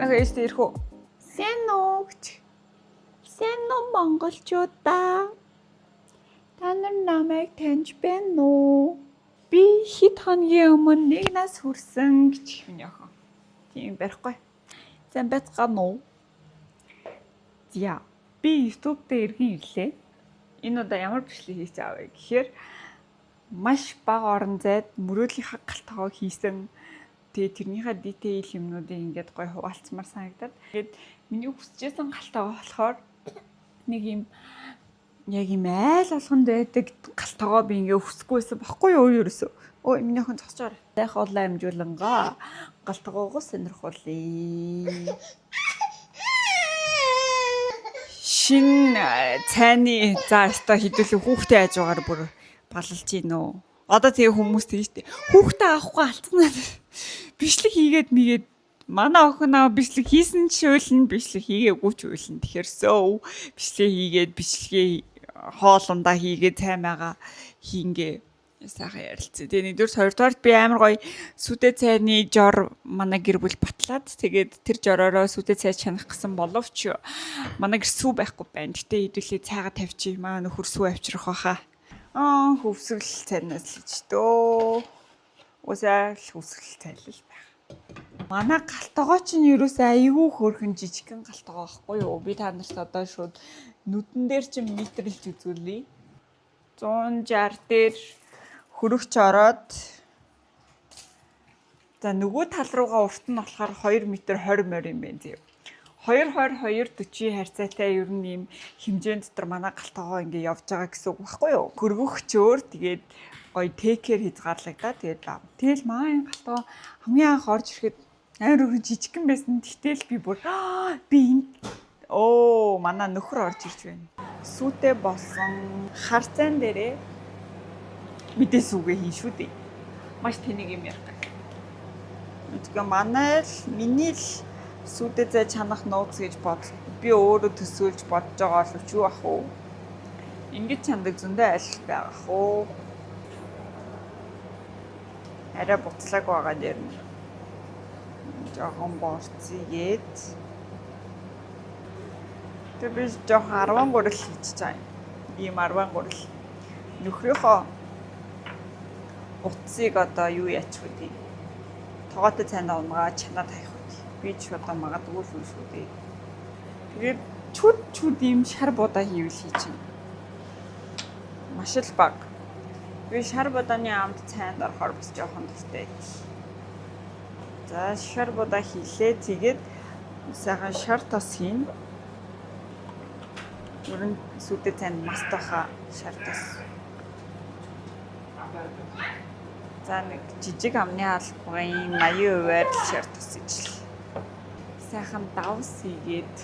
Манай охин ээжтэй ирэх үү? Сайн уу гэж. Сайн уу, монголчуудаа. Та нар намайг таньж байна уу? Би хэд хоногийн өмнө нэг нас хүрсэн гэж миний охин. Тийм барихгүй. Сайн байцгаана уу? За, би YouTube дээр эргэн ирлээ. Энэ удаа ямар бичлэг хийж аваа вэ гэхээр маш бага орон зайд мөрөөдлийнхаа гал тогоо хийсэн. Тэгээ тэрнийхээ detail юмнуудыг ингээд гоё хуваалцмаар санагдаад. Тэгээд миний хүсэжсэн гал тогоо болохоор нэг юм яг юм айл болгонд байдаг гал тогоо би ингээ хүсэхгүй байсан баггүй юу ерөөсөө. Өө, миний охин зогсож байгаа. Сайх хоолой амжуулангаа гал тогоогоо сонирхуулъя. Шин цайны за өстой хідүүлээ хүүхдээ хажуугаар бүр балалж гин үү. Одоо тэгээ хүмүүс тэгж штэ. Хүүхдээ авахгүй алдсанаа бичлэг хийгээд мигээд манай охин аа бичлэг хийсэн ч уйлна, бичлэг хийгээгүй ч уйлна. Тэгэхээр so бичлэг хийгээд, бичлэгээ хоолундаа хийгээд цай маага хийнгээ сайхан ярилцъя. Тэгээ нэгдүгээр, хоёрдугаарт би амар гоё сүдэ цайны жор манай гэр бүл батлаад, тэгээд тэр жороороо сүдэ цай чанах гэсэн боловч манай гэр сүү байхгүй байна. Гэтэ хэдүүлээ цайгаа тавьчих. Маа нөхөр сүү авчрах байхаа. Аа, хөвсгөл цайнаас л ич дөө. Усаа л хөвсгөл цай л байх. Манай гал тогоо чинь ерөөсөө айгүй хөөрхөн жижигхэн гал тогоо байхгүй юу? Би та нарт одоо шууд нүдэн дээр чинь метрлж үзүүлье. 160 дээр хөрөгч ороод, за, нөгөө тал руугаа урт нь болохоор 2 м 20 морь юм байна зөө. 2 20 2 40 харьцаатай ер нь ийм хэмжээнд дотор манай гал тогоо ингээ явж байгаа гэсэн үг байхгүй юу? Хөргөгчөөр тэгээд гоё тэкер хязгаарлагдаа тэгээд баа. Тэгэл маа энэ гал тогоо хамгийн анх орж ирэхэд амар өргөн жижигхэн байсан. Гэтэл би бүр би энэ оо, манай нөхөр орж ирж байна. Сүйтэй болсон хар цайн дээрээ мэдээ сүгэ хийн шүү дээ. Маш тэнэг юм ярих гэх. Тэгээ манай л миний л сүйдээ зай чанах нууц гэж бод би өөрөө төсөөлж бодож байгаа боловч юу ах уу? Ингэж чандаг зөндөө аль байгаа ах уу? Арай буцлааг байгаа нэр нь. Жохон борцгээд. Тэр би жохон 13 л хийж байгаа юм. Ийм 13 л. Нөхрийнхөө утсыг одоо юу яачих вэ? Тогоотой цайнаа унгаа чанаа тавих үү? Би ч одоо магадгүй л шүү дээ. Тэгээд чүд чүд ийм шар будаа хийвэл хийчихнэ. Маш л баг. Би шар будааны амт цайнд орохоор бас жоохон дуртай. За, шар будаа хийлээ. Тэгээд сайхан шар тос хийн. Ер нь сүйдээ цайнд мас тахаа шар тос. За, нэг жижиг амны албарын 80%-аар л шар тос ижил. Сайхан давс хийгээд.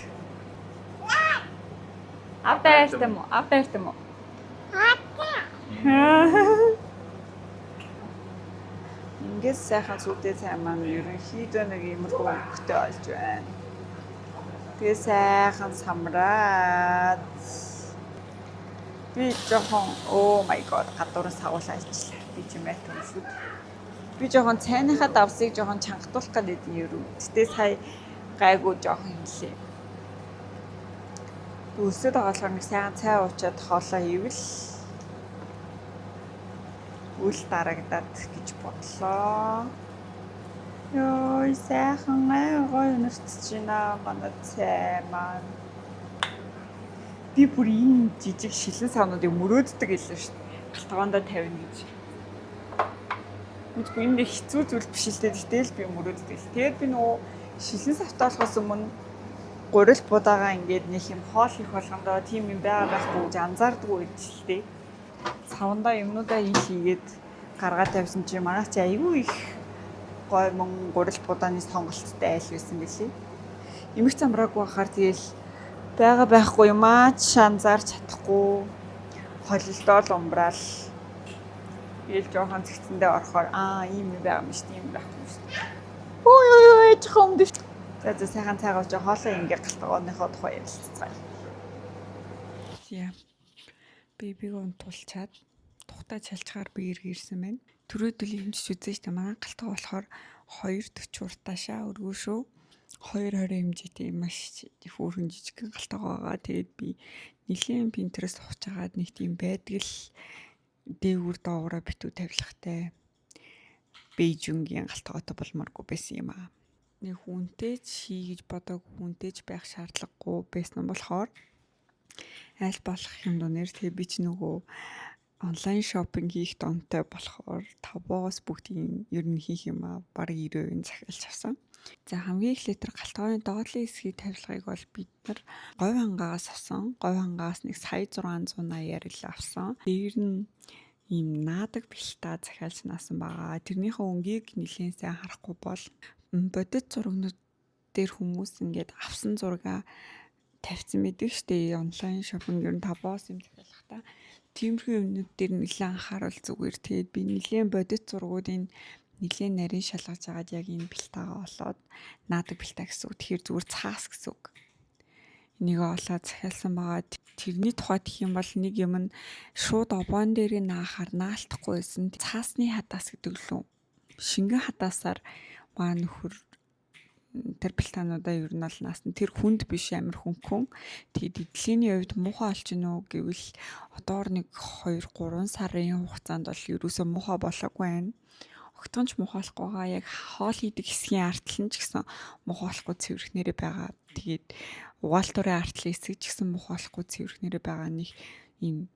Авда хайртай мó? Авда хайртай мó? Авда. Ингээд сайхан сүйдээ цай маань ерөнхийдөө нэг иймэрхүү өнгөтэй болж байна. Тэгээ сайхан самраад би жоохон, oh my god, гадуурын сагуулаа ичлээ. Би ч юм айт юм шүү. Би жоохон цайныхаа давсыг жоохон чангатуулах гэдэг юм юу. Гэтэ сая гайгүй жоохон юм лээ. Өсөд байгаа болохоор нэг сайхан цай уучаад хоолоо ивэл үл дарагдаад гэж бодлоо. Йой, сайхан ай гоё өнөртөж байна манай цай маань. Би бүр энэ жижиг шилэн савнуудыг мөрөөддөг гэлээ шүү дээ. Гал тогоондоо тавина гэж. Мэдгүй, энэ нэг хэцүү зүйл биш л дээ. Гэтэл би мөрөөддөг л. Тэгээд би нөгөө шилэн савтай болохоос өмнө гурил будаага ингээд нэг юм хоол хийх болгондоо тийм юм байгаа байхгүй гэж анзаардаггүй гэж л дээ. Савандаа юмнуудаа ил хийгээд гаргаад тавьсан чинь манай чи айгүй их гой мөн гурил будааны сонголттой айл байсан билий. Эмх замраагүй байхаар тэгэл байгаа байхгүй юмаа ч анзаарч чадахгүй холилдоол умбраал. Тэгэл жоохон цэгцэндээ орохоор аа, ийм юм байгаа юм шүү дээ, ийм байхгүй юм шүү дээ. Ой ой ой, жоохон өмдөж. За за, сайхан цайгаа ууж хоолоо ингээ гал тогооныхоо тухай ярилцгаая. Яа. Baby г унтуулчаад тухтай чалчгаар би эрг ирсэн байна. Түрүүдэл хэмжиж үзэн штэ. Манай гал тогоо болохоор 2.40 уртаашаа өргөө шүү. 2.20 хэмжээтэй маш хөөрхөн жижигхэн гал тогоо байгаа. Тэгээд би нэлээд Pinterest ухаж агаад нэг тийм байдаг л дээгүүр доогоороо битүү тавилгатай бейж өнгийн гал тогоотой болмооргүй байсан юм аа. Нэг хүнтэй ч хий гэж бодоагүй, хүнтэй ч байх шаардлагагүй байсан болохоор аль болох юм дунаар. Тэгээ би ч нөгөө онлайн shopping хийх донтой болохоор Taobao-гоос бүгдийг ер нь хийх юм аа бараг 90% захиалж авсан. За, хамгийн эхлээд тэр гал тогооны доотлын хэсгийг тавилгыг бол бид нар Говь хангаагаас авсан. Говь хангаас нэг сая 680-аар л авсан. Дээр нь ийм наадаг пилта захиалж наасан байгаа. Тэрнийхээ өнгийг нэлээд сайн харахгүй бол бодит зурагнууд дээр хүмүүс ингээд авсан зургаа тавьсан байдаг штэ, онлайн shopping ер нь Taobao-с юм захиалгахдаа тиймэрхүү юмнууд дээр нэлээд анхаарал зүгээр. Тэгээд би нэлээд бодит зургуудын нэлээд нарийн шалгаж агаад яг энэ пилтагаа олоод, наадаг пилта гэсэн үг. Тэгэхээр зүгээр цаас гэсэн үг. Энийг олоод захиалсан байгаа. Тэрний тухай гэх юм бол нэг юм нь шууд обоон дээрээ наахаар наалтахгүй байсан. Цаасны хадаас гэдэг лүү. Шингэн хадаасаар маа нөхөр тэр пилтануудаа ер нь бол наасан. Тэр хүнд биш, амар хөнгөн. Тэгээд эдлэний хувьд муухай болж гинүү гэвэл одоогор нэг 2 3 сарын хугацаанд бол ерөөсөө муухай болоогүй байна. Огтхон ч муухай болохгүй байгаа. Яг хоол хийдэг хэсгийн артал нь ч гэсэн муухай болохгүй цэвэрхнэрээ байгаа. Тэгээд угаалтурын артлын хэсэг ч гэсэн муухай болохгүй цэвэрхнэрээ байгаа. Нэг ийм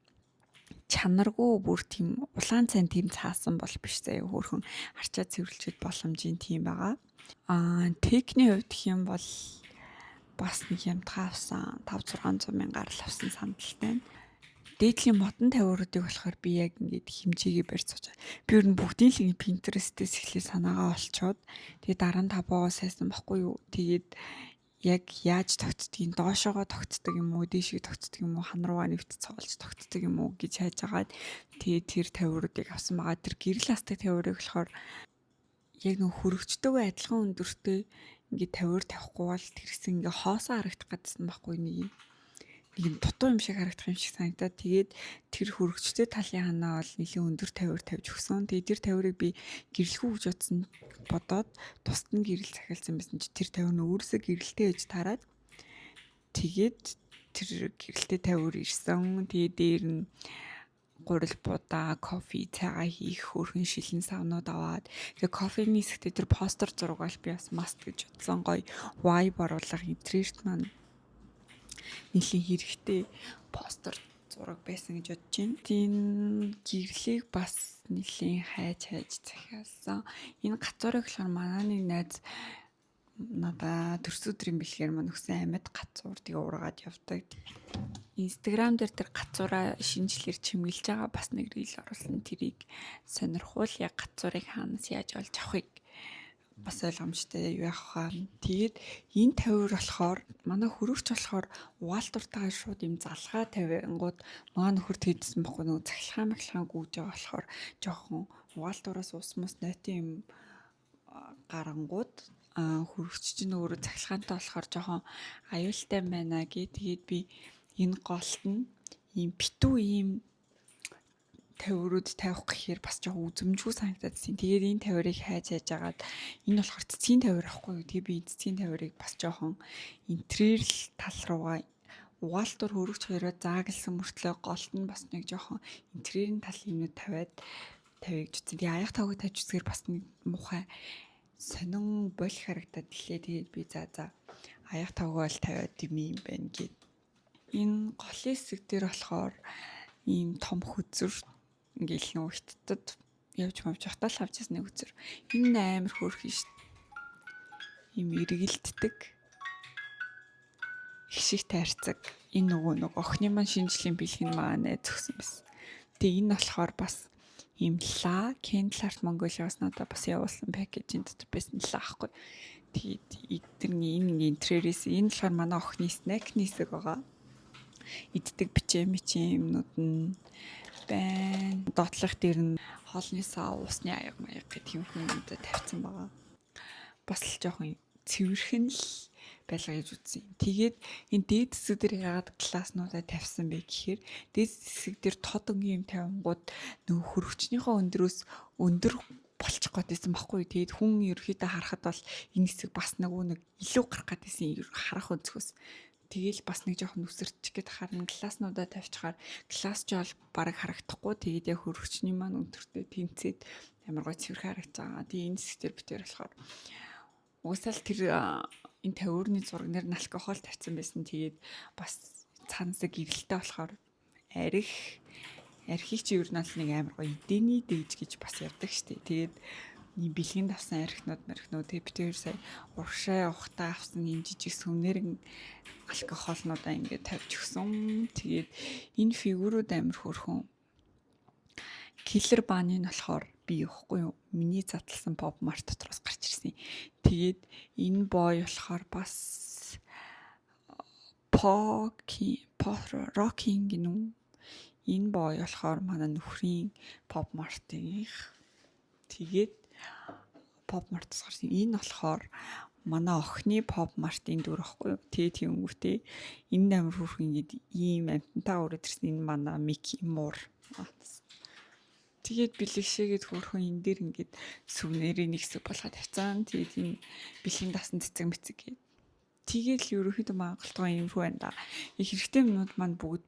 чанаргүй, бүр тийм улаан цайн тийм цаасан бол биш заяа, хөөрхөн арчаа цэвэрлчихэд боломжийн тийм байгаа. Аа, техний хувьд гэх юм бол бас нэг хямдхан авсан, 5 600 мянгаар л авсан сандалтай. Дээдлийн модон тавиуруудыг болохоор би яг ингээд хэмжээгээ барьж сууж байгаа. Би ер нь бүгдийн л ингэ Pinterest-ээс эхлээ санаагаа олчоод, тэгээ дараа нь Taobao-гоо сайсан баггүй юу. Тэгээд яг яаж тогтдгийг, доошоогоо тогтдог юм уу, дээшээ тогтдог юм уу, хан руугаа нэвт цоолж тогтдог юм уу гэж хайж агаад, тэгээд тэр тавиуруудыг авсан байгаа. Тэр гэрэл хасдаг тавиурыг болохоор яг нэг хөрөгчтэйгээ адилхан өндөртэй ингээд тавиур тавихгүй бол тэр хэсэг ингээ хоосон харагдах гэдсэн байхгүй, нэг юм нэг юм дутуу юм шиг харагдах юм шиг санагдаад, тэгээд тэр хөрөгчтэй талын ханаа бол нэлээд өндөр тавиур тавьж өгсөн. Тэгээд тэр тавиурыг би гэрлэхүү гэж бодсон, бодоод тусад нь гэрэл захиалсан байсан чи тэр тавиур нь өөрөөсөө гэрэлтэй байж тараад, тэгээд тэр гэрэлтэй тавиур ирсэн. Тэгээд дээр нь гурил будаа, кофе, цайгаа хийх хөөрхөн шилэн савнууд аваад, тэгээ кофений хэсэгтээ тэр постэр зураг бол би бас must гэж бодсон. Гоё vibe оруулах, интерьерт маань нэлийн хэрэгтэй постэр зураг байсан гэж бодож байна. Тийм гэрлийг бас нэлийн хайж хайж захиалсан. Энэ гацуурыг болохоор манай нэг найз надаа төрсөн өдрийн бэлгээр маань өгсөн, амьд гацуур, тэгээ ургаад явдаг. Instagram дээр тэр гацуураа шинжлэр чимгэлж байгаа бас нэг reel оруулсан. Тэрийг сонирхуул яг гацуурыг хаанаас яаж олж авахыг бас ойлгомжтой юу яах вэ? Тэгээд энэ тавиур болохоор манай хөрөгч болохоор угаалтуртайгаа шууд юм залгаа тавиангууд манай нөхөр тэгдсэн байхгүй, нөгөө цахилгаан махилгаан гүйж байгаа болохоор жоохон угаалтураас ус мус нойтын юм гарангууд хөрөгч чинь өөрөө цахилгаантай болохоор жоохон аюултай байна гэ. Тэгээд би энэ голт нь ийм битүү ийм тавиурууд тавих гэхээр бас жоохон үзэмжгүй санагдаадсэн. Тэгээд энэ тавиурыг хайж хайж агаад, энэ болохоор цэцгийн тавиур ахгүй юу. Тэгээ би цэцгийн тавиурыг бас жоохон интерьер тал руугаа, угаалтур хөрөгч хоёроо заагласан мөртлөө голд нь бас нэг жоохон интерьерийн талын юмнууд тавиад тавья гэж утсан. Тэгээ аяг тавыг тавьж үзэхээр бас нэг муухай сонин болох харагдаад лээ. Тэгээд би за за аяг тавг бол тавиад юм юм байна гэд. Энэ голын хэсэг дээр болохоор ийм том хөзөр, ингээл нөгөө хиттад явж мавж явахтаа л авч ирсэн нэг хөзөр. Энэ амар хөөрхөн шүү дээ. Ийм эргэлддэг. Их шиг тайрцаг. Энэ нөгөө нэг охины маань шинэ жилийн бэлэг нь маа найз өгсөн байсан. Тэгээ энэ болохоор бас ийм лаа, Candle Art Mongolia-аас надад бас явуулсан package ийн дотор байсан лаа ахгүй. Тэгээд эдгээр энэ интерьерээс, энэ болохоор манай охины snack ны хэсэг байгаа. Иддэг бичээ мичээ юмнууд нь байна. Доотлох дээр нь хоолны сав, усны аяга маяг гэх юм хүмүүдээ тавьсан байгаа. Бас л жоохон цэвэрхэн л байлгаа гэж үзсэн. Тэгээд энэ дээд хэсэг дээр яагаад glass нуудаа тавьсан бэ гэхээр дээд хэсэг дээр тод өнгийн юм тавингууд нөгөө хөрөгчнийхөө өндрөөс өндөр Болчих гээд байсан байхгүй. Тэгээд хүн ерөөхдөө харахад бол энэ хэсэг бас нөгөө нэг илүү гарах гээд байсан харах өнцгөөс. Тэгээл бас нэг жоохон нүсэрчих гээд харна, glass нуудаа тавьчихаар glass ч бол бараг харагдахгүй. Тэгээд яг хөрөгчний маань өнтөртэй тэнцээд амар гой цэвэрхэн харагдаж байгаа. Тэгээ энэ хэсэг дээр бид тэр болохоор угсаал тэр энэ тавиурны зураг нэр нь алкогол тавьсан байсан. Тэгээд бас цаанасаа гэрэлтэй болохоор архийг чи ер нь бол нэг амар гоё эдэний дээж гэж бас явдаг штэ. Тэгээд ийм бэлгэнд авсан архинууд мархинууд, тэгээ бид тэр сая урагшаа явахдаа авсан ийм жижиг сүмнэрэн алкохолнуудаа ингээд тавьж өгсөн. Тэгээд энэ фигурууд амар хөөрхөн. Killer Bunny нь болохоор би явахгүй юу? Миний задлсан Pop Mart дотроос гарч ирсэн. Тэгээд энэ boy болохоор бас Poki Rocking гинүү. Энэ boy болохоор манай нөхрийн Pop Mart-ийн. Тэгээд Pop Mart-аас гарсан. Энэ болохоор манай охины Pop Mart-ын дүр байхгүй юу? Тэгээ тиймгүүтээ энэ амар хөөрхөн ингээд ийм амтантаа өрөөд ирсэн, энэ манай Мики муур. Тэгээд бэлэгшээгээд хөөрхөн энэ дээр ингээд сүвнэрийн нэг хэсэг болгоод тавьсан. Тэгээд энэ бэлгийн дасан цэцэг мэцэг гээд. Тэгээд л ерөнхийдөө Монголтгоо иймэрхүү байна да. Их хэрэгтэй юмнууд маань бүгд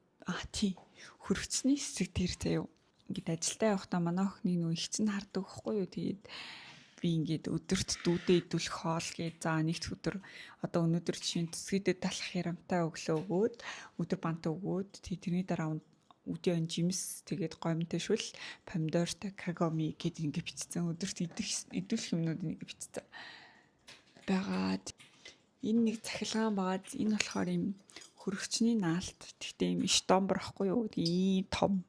тий, хөрөгчний хэсэг дээр заяа. Ингээд ажилдаа явахдаа манай охины нөө их чинь хардаг байхгүй юу. Тэгээд би ингээд өдөрт дүүдээ идүүлэх хоол гээд, за, нэгд өдөр, одоо өнөөдөр жишээ нь төсгийдээ талах ярамтай өглөө өгөөд, өдөр бант өгөөд, тэгээ тэрний дараа үдийн жимс, тэгээд гомтой шүл, помидортой кагоми гэд ингэ бичсэн, өдөрт идэх идүүлэх юмнууд ингэ бичсэн байгаа. Энэ нэг цахилгаан байгаа. Энэ болохоор юм хөрөгчний наалт. Тэгтээ юм штомбор ахгүй юу? Ийм том.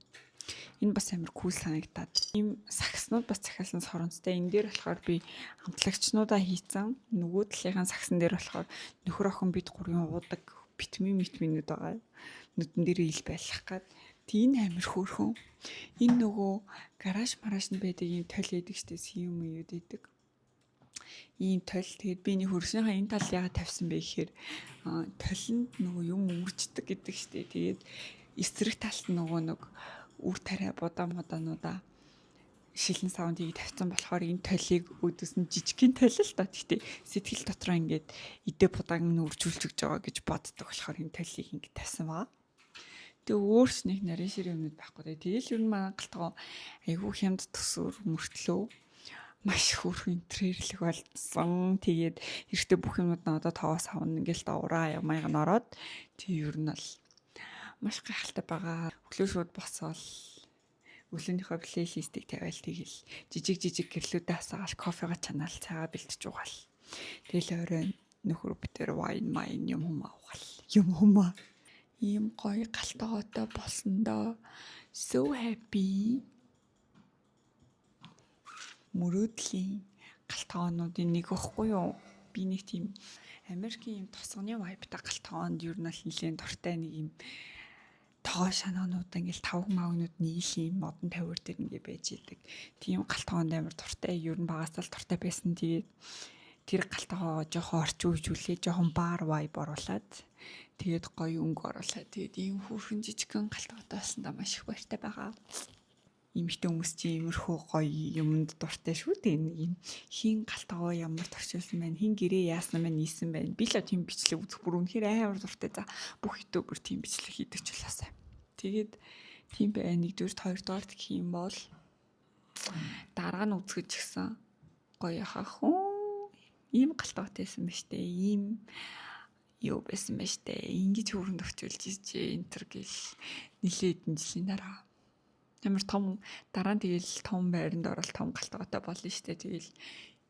Энэ бас амар cool санагдаад. Ийм сагснууд бас захиалсан соронцтой. Энэ дээр болохоор би амтлагчнуудаа хийцэн. Нөгөө талынхаа сагсан дээр болохоор нөхөр охин бид гурван уудаг витамин витаминууд байгаа. Нүдэн дээр ил байлгах гад. Тэг энэ амар хөөрхөн. Энэ нөгөө гараж маражнд байдаг ийм толь байдаг штэ, юм юу байдаг. Ийм толь, тэгээд би нэг хөрснийхаа энэ тал яагаад тавьсан бэ гэхээр толинд нөгөө юм үрждэг гэдэг штэ. Тэгээд эсрэг талд нөгөө нэг үр тариа будаа мудаануудаа шилэн савн тийг тавьсан болохоор энэ толийг өөдөөс нь жижигхэн толь л доо. Гэхдээ сэтгэл дотроо ингээд идэ будааг нь үржүүлж өгч байгаа гэж боддог болохоор энэ толийг ингээд тавьсан байгаа. Тэгээ өөрс нэг нарийн шир юмнууд байхгүй. Тэгэл ер нь манай галтгоо айгүй хямд төсвөр мөртлөө маш хөөрхөн интерьерлэг болсон. Тэгээд хэрэгтэй бүх юмнууд нь одоо тоос авна ингээл давраа юм аяга нь ороод, тэг ер нь бол маш гайхалтай байгаа. Өглөө шууд босоол өглөөнийхөө playlist ийг тавиал, тэгэл жижиг жижиг гэрлүүдээ асаагаал, кофега чанаал, цайгаа бэлтэж угаал. Тэгэл орой нөхөр битэр wine mine юм хүм авгаал. Юм хүм. Ийм гоё галтгоотой болсондоо so happy. Мөрөөдлийн галтгоонуудын нэг ихгүй юу? Би нэг тийм Америкийн юм тосгоны vibe тай галтгоонд ер нь бол нэлээд дуртай. Нэг юм тогоо шанаанууд ингээл тавг магнууд нийл юм модон тавиур дээр ингээ байж идэг. Тийм галтгоонд амар дуртай. Ер нь багасаа л дуртай байсан. Тэгээд тэр галтгоо жоохон орчин үеижүүлээ, жоохон bar vibe оруулаад, тэгээд гоё өнгө оруулаад, тэгээд ийм хүүхэн жижигхэн галтгоотой болсондоо маш их баяртай байгаа. Эмэгтэй хүмүүс чи иймэрхүү гоё юмд дуртай шүү дээ. Нэг юм хин галтгоо ямар торчулсан байна, хин гэрээ яасан байна, нийсэн байна. Би л тийм бичлэг үзэх бүр үнэхээр амар дуртай. За, бүх YouTuber тийм бичлэг хийдэг ч болоосай. Тэгээд тийм байна. Нэгдүгээрт, хоёрдугаарт гэх юм бол дарга нь үзгэж гисэн гоё яхах хүн ийм галтгоотой байсан ба штэ. Ийм юу байсан ба штэ. Ингэж хүүрэнд орчуулж ижээ энэ төр гэл нилээд хэдэн жилийн дараа амар том, дараа нь тэгэл том байранд орол том галтгоотой болно штэ. Тэгэл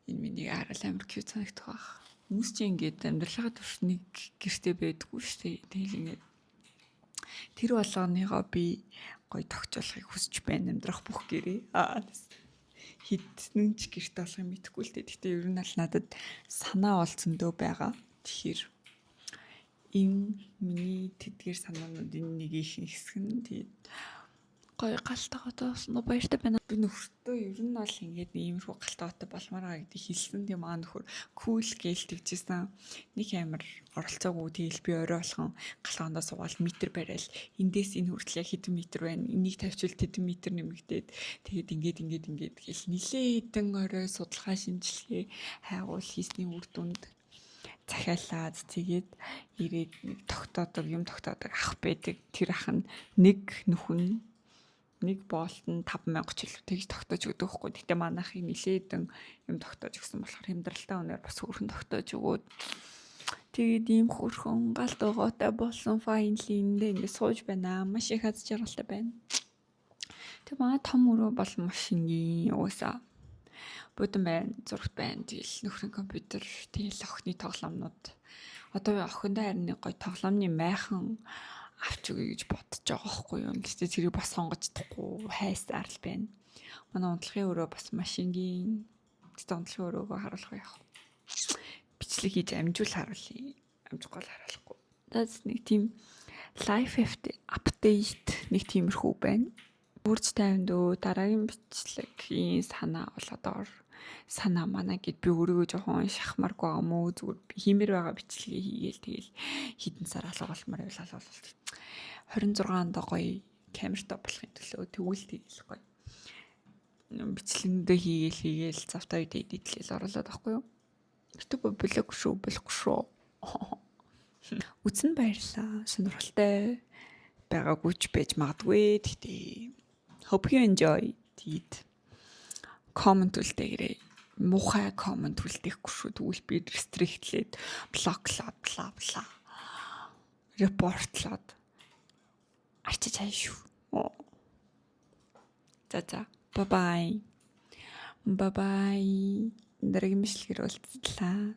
энэ миний харал амар cute санагдах байх. Хүмүүс чи ингээд амьдралынхаа турш нэг гэрте байдаггүй штэ. Тэгэл ингээд тэр болгоныгоо би гоё тогтчуулахыг хүсэж байна, амьдрах бүх гэрээ. Аа, хэдэн ч гэрте болох юм мэдэхгүй л дээ. Гэхдээ ер нь аль надад санаа бол зөндөө байгаа. Тэгэхээр энэ миний тэдгээр санаануудын нэг их хэсэг нь тэгээд Гоё гал тогоотой болсон баяртай байна. Би нөхөртөө ер нь бол ингээд иймэрхүү гал тогоотой болмоор байгаа гэдгийг хэлсэн. Тэгээ маа нөхөр cool гээл тэгжсэн. Нэг амар оролцоогүй, тэгэл би орой болгон гал тогоондоо суугаал метр барайл, эндээс энэ хүртэл яг хэдэн метр байна. Энийг тавьчвал тэдэн метр нэмэгдээд, тэгээд ингээд ингээд ингээд гэл нилээ хэдэн орой судалгаа шинжилгээ хайгуул хийсний үр дүнд захиалаад, тэгээд ирээд нэг тогтоодог юм, тогтоодог ах байдаг. Тэр ах нь нэг нүхэн нэг болт нь 5000 ч илүү тэгж тогтоож өгдөг байхгүй. Гэтэ манайхыг нилээдэн юм тогтоож өгсөн болохоор хямдралтай үнээр бас хөөрхөн тогтоож өгөөд, тэгээд ийм хөөрхөн гал тогоотой болсон. Finally эндээ ингэ сууж байна. Маш их аз жаргалтай байна. Тэг манай том өрөө бол маш энгийн, угаасаа будан байна, зурагт байна. Тэгэл нөхрийн компьютер, тэгэл охины тоглоомнууд. Одоо охиндоо харин нэг гоё тоглоомны майхан авч өгье гэж бодож байгаа байхгүй юу. Гэтэ тэрийг бас сонгож чадахгүй хайсаар л байна. Манай унтлагын өрөө бас маш энгийн. Гэтэ унтлагын өрөөгөө харуулах яах вэ? Бичлэг хийж амжуул харуулъя. Амжихгүй л харуулахгүй. That's нэг тийм life update, нэг тиймэрхүү байна. Бүрж тайван дөө, дараагийн бичлэгийн санаа бол одоор санаа манаа гэд би өөрийгөө жоохон шахмаргүй байгаа мó, зүгээр хиймээр байгаа бичлэгээ хийгээл, тэгэл хэдэн сар алга болмоор байвал алга болол. 26 онд гоё камертай болохын төлөө тэгвэл тэгэл гоё бичлэгэндээ хийгээл хийгээл завтай үед edit лэл оруулаад байхгүй юу? YouTube блог шүү, болохгүй шүү. Үзэн баярлаа. Сонирхолтой байгаагүй ч байж магадгүй. Гэхдээ hope you enjoy. Тэгээд comment үлдээгээрэй. Муухай comment үлдээхгүй шүү. Тэгвэл би restrict лээд, block лоод, бла бла. Report лоод арчиж хаяа шүү. За за. Bye bye. Bye bye. Дараагийн бичлэгээр уулзлаа.